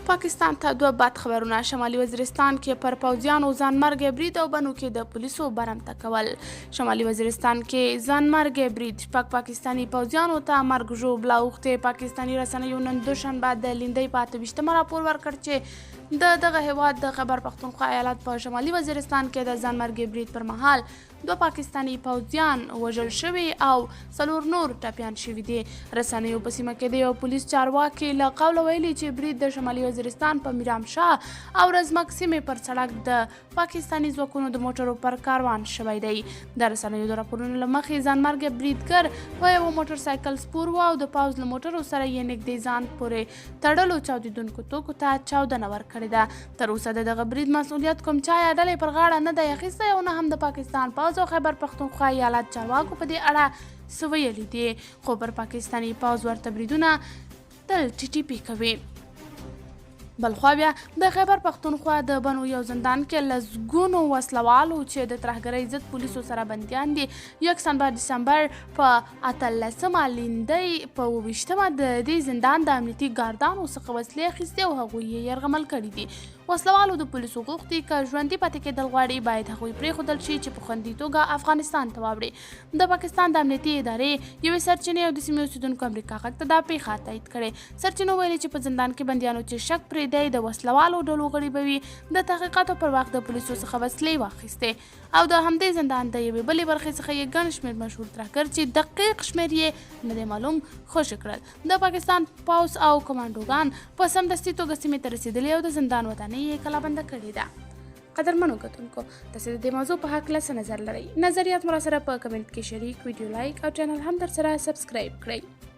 پاکستان ته دوه بد خبرونه، شمالي وزیرستان کې پر پوځیانو ځانمرګی برید او بنو کې د پولیسو برمته کول. شمالي وزیرستان کې ځانمرګی برید، شپږ پاکستاني پوځیانو ته مرګ ژوبله اوښتې. پاکستاني رسنیو نن دوشنبه د لیندۍ په 28مه راپور ورکړ چې د دغه هیواد د خیبر پښتونخوا ایالت په شمالي وزیرستان کې د ځانمرګي برید پر مهال دوه پاکستاني پوځیان وژل شوي او څلور نور ټپیان شوي دي. رسنیو په سیمه کې د یو پولیس چارواکي له قوله ویلي چې برید د شمالي وزیرستان په میرام شاه او رزمک سیمې پر سړک د پاکستاني ځواکونو د موټرو پر کاروان شوی دی. د رسنیو د راپورونو له مخې ځانمرګی بریدګر په یوه موټر سایکل سپور و او د پوځ له موټرو سره یې نږدې ځان پورې تړلو چاودیدونکو توکو ته چاودنه ورکړې ده. تر اوسه د دغه برید مسؤلیت کوم چا یا ډلې پر غاړه نه دی اخیستی او نه هم د پاکستان پوځ او خیبر پښتونخوا ایالت چارواکو په دې اړه څه ویلي دي، خو پر پاکستاني پوځ ورته بریدونه تل ټي ټي پي کوي. بلخوا بیا د خیبر پښتونخوا د بنو یو زندان کې لسګونو وسلوالو چې د ترهګرۍ ضد پولیسو سره بندیان دي، یکشنبه دسمبر په 18مه، لیندۍ په 27مه د دې زندان د امنیتي ګاردانو څخه وسلې اخیستې او هغوی یې یرغمل کړي دي. وسلوالو د پولیسو غوښتي که ژوندي پاتې کېدل غواړي باید هغوی پرېښودل شي چې په خوندي توګه افغانستان ته واوړي. د پاکستان د امنیتي ادارې یوې سرچینې او د سیمې اوسېدونکو امریکا غږ ته دا پېښه تایید کړې. سرچینو ویلي چې په زندان کې بندیانو چې شک پرې دی د وسلوالو ډلو غړي به وي، د تحقیقاتو پر وخت د پولیسو څخه وسلې واخیستې او د همدې زندان د یوې بلې برخې څخه یې ګڼ شمېر مشهور ترهګر چې دقیق شمېر یې نه دی معلوم خوشې کړل. د پاکستان پوځ او کمانډوګان په سمدستي توګه سیمې ته رسېدلي او د زندان ودانۍ یې کلابنده کړې ده. قدرمنو کتونکو، تاسو د دې موضوع په هکله څه نظر لرئ؟ نظریات مو راسره په کمنټ کې شریک، ویډیو لایک او چینل هم درسره سبسکرایب کړئ.